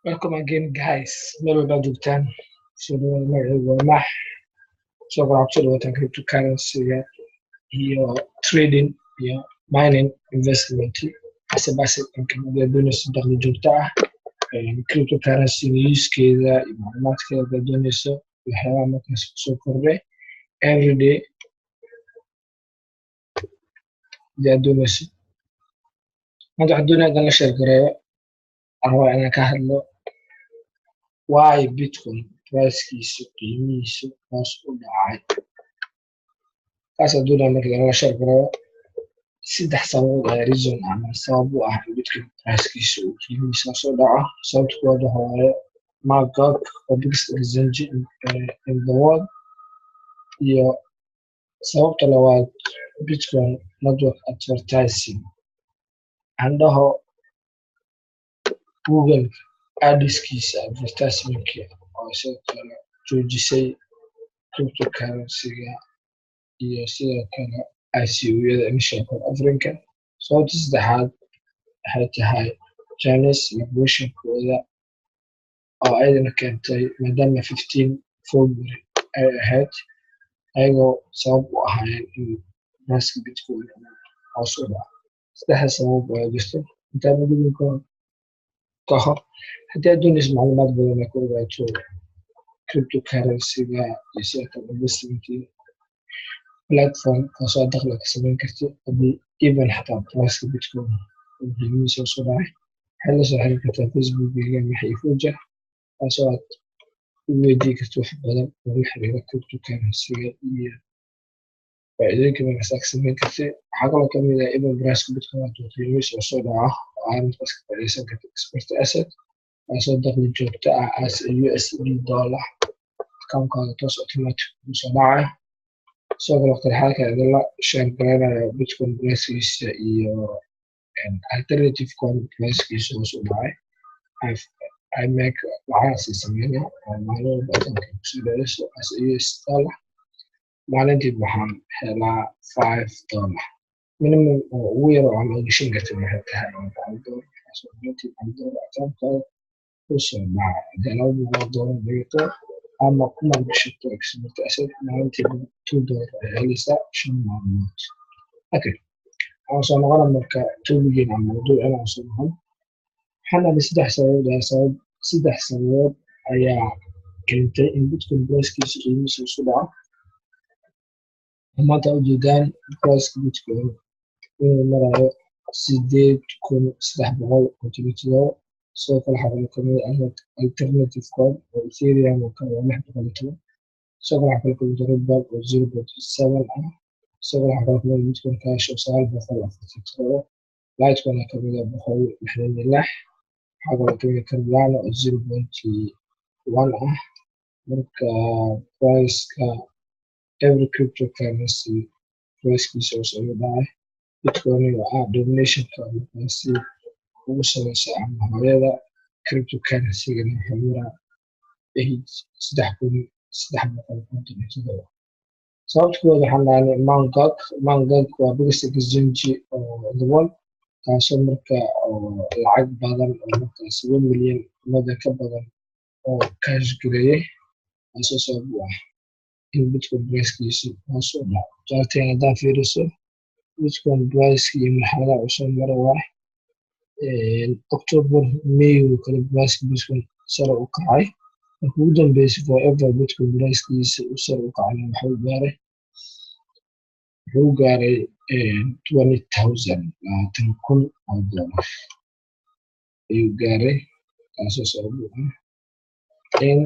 Welcome again, guys. Meel walbaad joogtaan, soo dhawaada. Magacaygu waa Max. Sidoo kale waxaad kusoo dhawaataan cryptocurrency-ga iyo trading iyo mining investment as a passive income. Haddii aad doonayso dakhli joogto ah, cryptocurrency-ga use-keeda iyo macluumaadkeeda haddaad doonayso, waxyaabaha markaas kusoo kordhay everyday haddii aad doonayso, maanta waxaan doonaya inaan la share gareeyo, aan rabaa inaan ka hadlo why Bitcoin price-kiisu, qiimihiisu hoos u dhacay. Kaasaan doonaya marka inaan la share gareeyo saddex sababood ayaa reason ama sabab u ah in Bitcoin price-kiisu uu qiimihiisa hoos u dhaco. Sababta koowaad waxa waaye Mt. Gox oo biggest exchange in the world, iyo sababta labaad Bitcoin network advertising, aan dhaho Google ads-kiisa advertisement-ka, oo sidoo kale joojisay cryptocurrency-ga iyo sidoo kale ICO-yada, initial coin offering-ka. Sababta saddexaad waxay tahay Chinese regulation-kooda oo ayadana keentay, maadaama 15 February ay ahayd, ayagoo sabab u ahaayeen in price-ka Bitcoin uu hoos u dhaco. Saddexdaas sabab ayaa jirto. Intaan gudbin ka hor, haddii aad doonayso macluumaad badan aad ku ogaato cryptocurrency-ga iyo sidoo kale investment platform kaasoo aad dakhli ka samayn kartid haddii even xataa price-ka Bitcoin uu qiimihiisa hoos u dhacay, waxaad la soo xiriiri kartaa Facebook-gayga Max Ifuja, kaasoo aad u weydii karto wax badan oo la xiriira cryptocurrency-ga iyo faa'iidooyinka markaas aad ka samayn kartid. Waxaa kaloo kamid ah even price-ka Bitcoin hadduu qiimihiisa hoos u dhaco oo aad markaas ka faa'iidaysan kartid expert asset, kaasoo dakhli joogto ah as a USD dollar account-kaaga toos automatic ugu soo dhacayo. Sidoo kale waqti xaalka idinla share gareynayo Bitcoin price-kiisa iyo alternative coin price-kiisa hoos u dhacay, I make lacagaas sameynaa oo maalin walba account-ka kusoo dhaceyso as a US dollar. Maalintii waxaan helaa $5 minimum oo ugu yar oo aan maalgashan kartin waxay tahay $1, kaasoo maalintii $1 account-kaaga kusoo dhaca. Haddii $200 dhigato ama ku maalgashato expert asset, maalintii $2 ayaa helaysaa 5 maalmood. Okay, waxaan soo noqona marka topic-geen ama mawduucina aan soo noqon. Waxaan dhahnay saddex sababood ayaa sabab, saddex sababood ayaa keentay in Bitcoin price-kiisa, qiimihiisa isu dhaco. Maanta ujeedaan price-ka Bitcoin inuu marayo 8,357. Sidoo kale waxaa kaloo kamid ah alternative coin oo Ethereum oo kale waa 610. Sidoo kale waxaa kaloo kamid ah Ripple oo 0.7 ah. Sidoo kale waxaa kaloo kamid ah Bitcoin Cash oo 947, Litecoin ayaa kamid ah 166. Waxaa kaloo kamid ah Cardano oo 0.1 ah. Marka price-ka every cryptocurrency price-kiisa hoos ayuu dhacay. Bitcoin oo ah domination-ka markaasi ugu sareysa ama hooyada cryptocurrency-gana wuxuu maraa 8,357. Sababta koowaad waxaan dhahnay Mt. Gox. Mt. Gox waa biggest exchange oo in the world, kaasoo marka oo lacag badan oo markaas 1 million umada ka badan oo cash gareeyay, kaasoo sabab u ah in Bitcoin price-kiisu hoos u dhaco. Chart-igan haddaan fiiriso, Bitcoin price iyo marxaladaha uu soo maro waa October, May oo kale price-ka Bitcoin sare u kacay. Marka ugu dambeysay forever Bitcoin price-kiisa uu sare u kacay wuxuu gaaray 20,000, $20,000 ayuu gaaray, taasoo sabab u ah in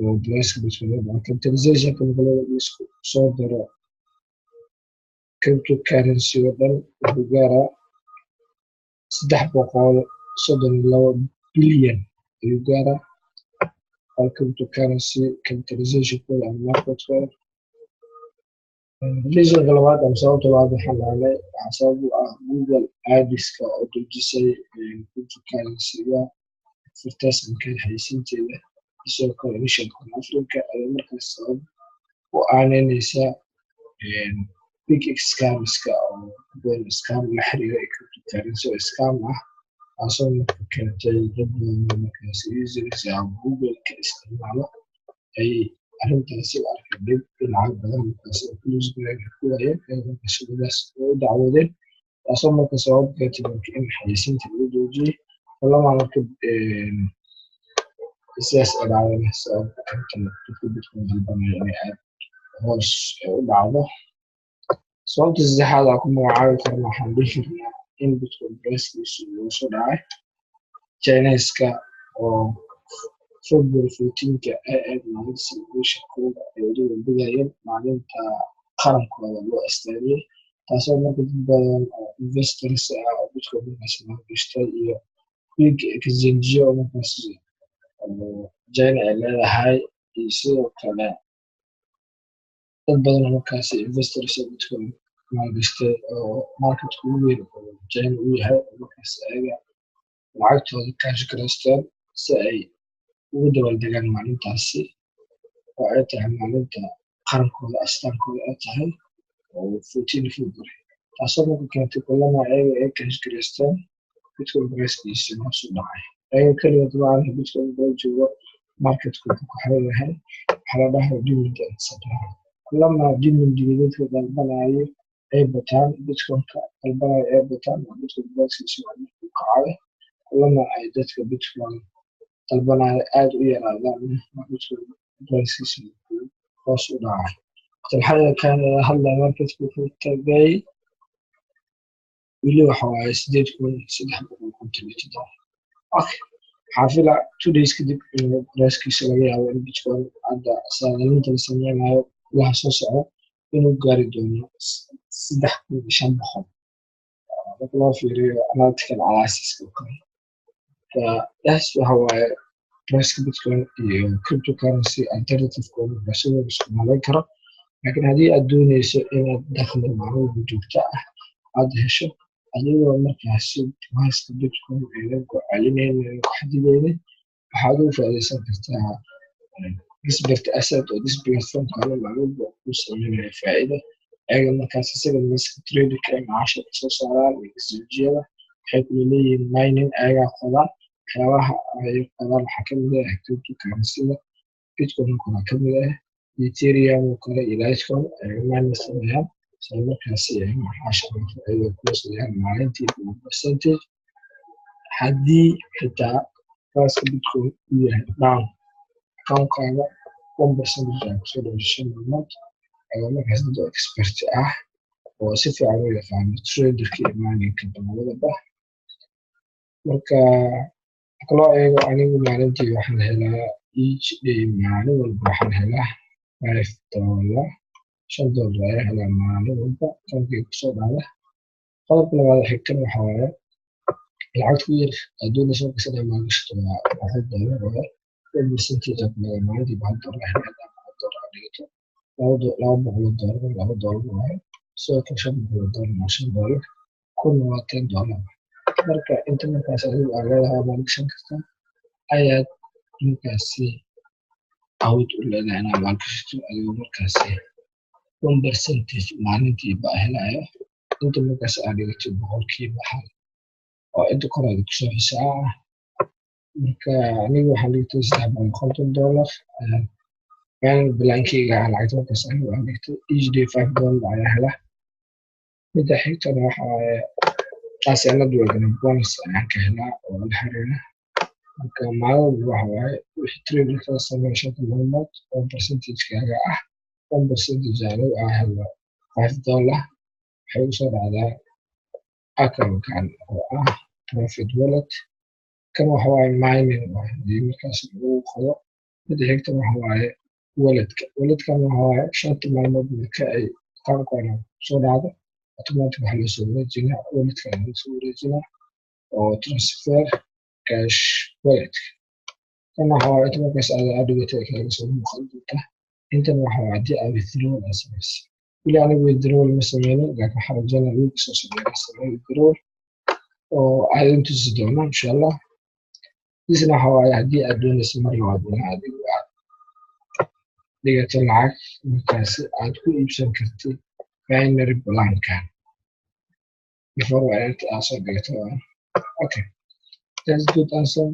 uu price-ka Bitcoin u dhaco. Capitalization-ka marka la isku soo daro cryptocurrency oo dhan, wuxuu gaaraa 332 bilyan ayuu gaaraa all cryptocurrency capitalization-kooda ama market-kooda. Reason-ka labaad ama sababta labaad waxaan dhahnay waxaa sabab u ah Google ads-ka oo dejisay cryptocurrency-ga advertisement-ka, xayeysiinteeda, sidoo kale initial coin offering-ka ayaa markaas sabab u aaneyneysa big scams-ka oo scam la xiriira cryptocurrency oo scam ah. Taasoo marka keentay dad badan oo markaas users ah Google-ka isticmaalo ay arrintaasi u arkeen dhib in lacag badan markaas ay ku lose gareeyeen, ku waayeen, ayaga markaas shirkadaas u dacwoodeen, taasoo marka sabab keentay marka in xayeysiinta lagu joojiyey. Kulama marka sidaas ay dhacdana, sababta keentay dadka Bitcoin dalbanaya inay aad hoos u dhacdo. Sababta saddexaad aan ku magacaabi karno, waxaan dhihi karnaa in Bitcoin price-kiisu uu soo dhacay Chineska oo February 14-ka ay ahayd maalinta celebration-kooda ay u dabaaldegayeen maalinta qarankooda loo astaamiyey, taasoo marka dad badan oo investors ah oo Bitcoin markaas maalgashtay iyo big exchange oo markaas oo China ay leedahay iyo sidoo kale dad badan oo markaas investors oo Bitcoin maalgashtay oo marketka ugu weyn oo China uu yahay oo markaas ayaga lacagtooda cash garaysteen si ay ugu dabaaldegaan maalintaasi oo ay tahay maalinta qarankooda, astaankooda ay tahay oo 14 February, taasoo marka keentay kulama ayaga ay cash garaysteen, Bitcoin price-kiisa hoos u dhacay. Ayaga keligood maahan, Bitcoin loo joogo marketku wuxuu ku xiran yahay waxaa la dhahayo demand and supply. Kulama demandiga dadka dalbanayo ay bataan, Bitcoin-ka dalbanayo ay bataan, waa Bitcoin price-kiisa waa markuu kacayo. Kulama ay dadka Bitcoin dalbanayo aad u yaraadaan, waa Bitcoin price-kiisa hoos u dhacay. Waqti hadda marketku wuxuu tagay weli waxa waaye 8,357. Okay, waxaa fila 2 days kadib inuu price-kiisa laga yaabo in Bitcoin hadda saadalinta la sameynayo bilaha soo socda inuu gaari doono 3,500, marka loo fiiriyo analytical analysis oo kale. Taas waxa waaye price Bitcoin iyo cryptocurrency alternative-kooda marka isku malayn karo. Laakiin haddii aad dooneyso inaad dakhli maalin joogto ah aad hesho, adigoo markaasi price Bitcoin aynan ku celinaynin, aynan ku xadidaynin, waxaad uga faa'iideysan kartaa Expert Asset oo this platform kale maalin walba kuu sameynayo faa'iido. Ayaga markaas isaga miska traderka ay macaasha kasoo saaraan iyo exchange-yada waxay kula leeyihiin mining ayagaa qodaan. Waxyaabaha ay qodaan waxaa kamid ah cryptocurrency-da, Bitcoin oo kale kamid ah, Ethereum oo kale iyo Litecoin ay mining sameeyaan, isla markaasi ay macaasha ama faa'iido kula siiyaan maalintii percentage. Haddii xitaa price Bitcoin uu yahay down, account-kaaga 1% ayaa kusoo dhaway 5 maalmood, ayagoo markaas dad oo expert ah oo si fiican u yaqaano traderka iyo miningka labadaba. Marka loo eego, anigu maalintii waxaan helaa, each day, maalin walba waxaan helaa $5, $5 ayaan helaa maalin walba account-kayga kusoo dhacda. Qodobka labaad xigtana waxa waaye lacagta ku yar aad doonayso markaas inaad maalgashato waa $1 waaye. 1% aad ku leedahay maalintii $1 hel. Haddaa $100 aad dhigato, $200 $2 waaye. Sidoo kale $500 waa $5, 1,000 waa $10. Marka inta markaas adigu aad leedahay waa maalgashan kartaa, ayaad markaasi awood u leedahay inaad maalgashato, adigoo markaasi 1% maalintiiba helayo inta markaas aad dhigato 1%, oo inta kor aad kusoo xisaa ah. Marka aniga waxaan dhigtay $350 ayaan plan-keyga ah. Lacagta markaas anigu aan dhigtay, each day $5 ayaa helaa. Midda xigtana waxa waaye taas networkna bonus ayaan ka helaa oo la xiriira. Marka maalin walba waxa waaye wixii trade kala sameeyo 5-ta maalmood oo percentage-kaaga ah 1% anigu aan helo $5, waxay usoo dhacdaa account-kan oo ah profit wallet. Kan waxa waaye mining oo hadii markaas lagu qodo. Midda xigta waxa waaye walletka. Walletkan waxa waaye 5-ta maalmood marka ay account-kaaga soo dhacdo, automatic waxaa loo soo wareejinaa walletka loo soo wareejinaa oo transfer cash wallet. Kan waxa waaye inta markaas aad dhigatay ay kaaga soo muuqan doontaa. Intan waxa waaye haddii aad withdrawal aad samaysay. Weli anigu withdrawal ma sameynin, laakiin waxaan rajeynaya wiilka soo socda inaan sameeyo withdrawal oo aad idin tusi doono insha Allah. Disna waxa waaye haddii aad doonayso mar labaad in adigu aad dhigato lacag, markaasi aad ku iibsan kartid binary plan-kan, before waa inta aad soo dhigato. Okay. That's good answer.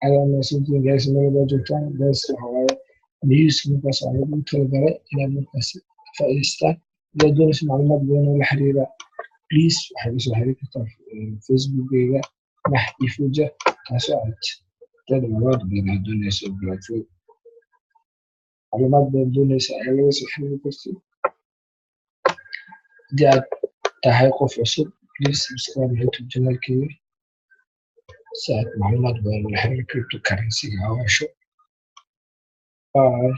Ayaa mahadsantihiin guys, meel walba joogtaan. Guys, waxa waaye news markaas aan ugu talagalay inaad markaas ka faa'iidaystaan. Haddaad doonayso macluumaad badan oo la xiriira, please waxaad isoo xiriiri kartaa Facebookgayga Max Ifuja, taasoo aad dad macluumaad badan aad doonayso, platform macluumaad badan doonaysa ayaa laga soo xiriiri kartid. Haddii aad tahay qof cusub, please subscribe YouTube channelkayga si aad macluumaad badan oo la xiriira cryptocurrency-ga u hesho. Bye.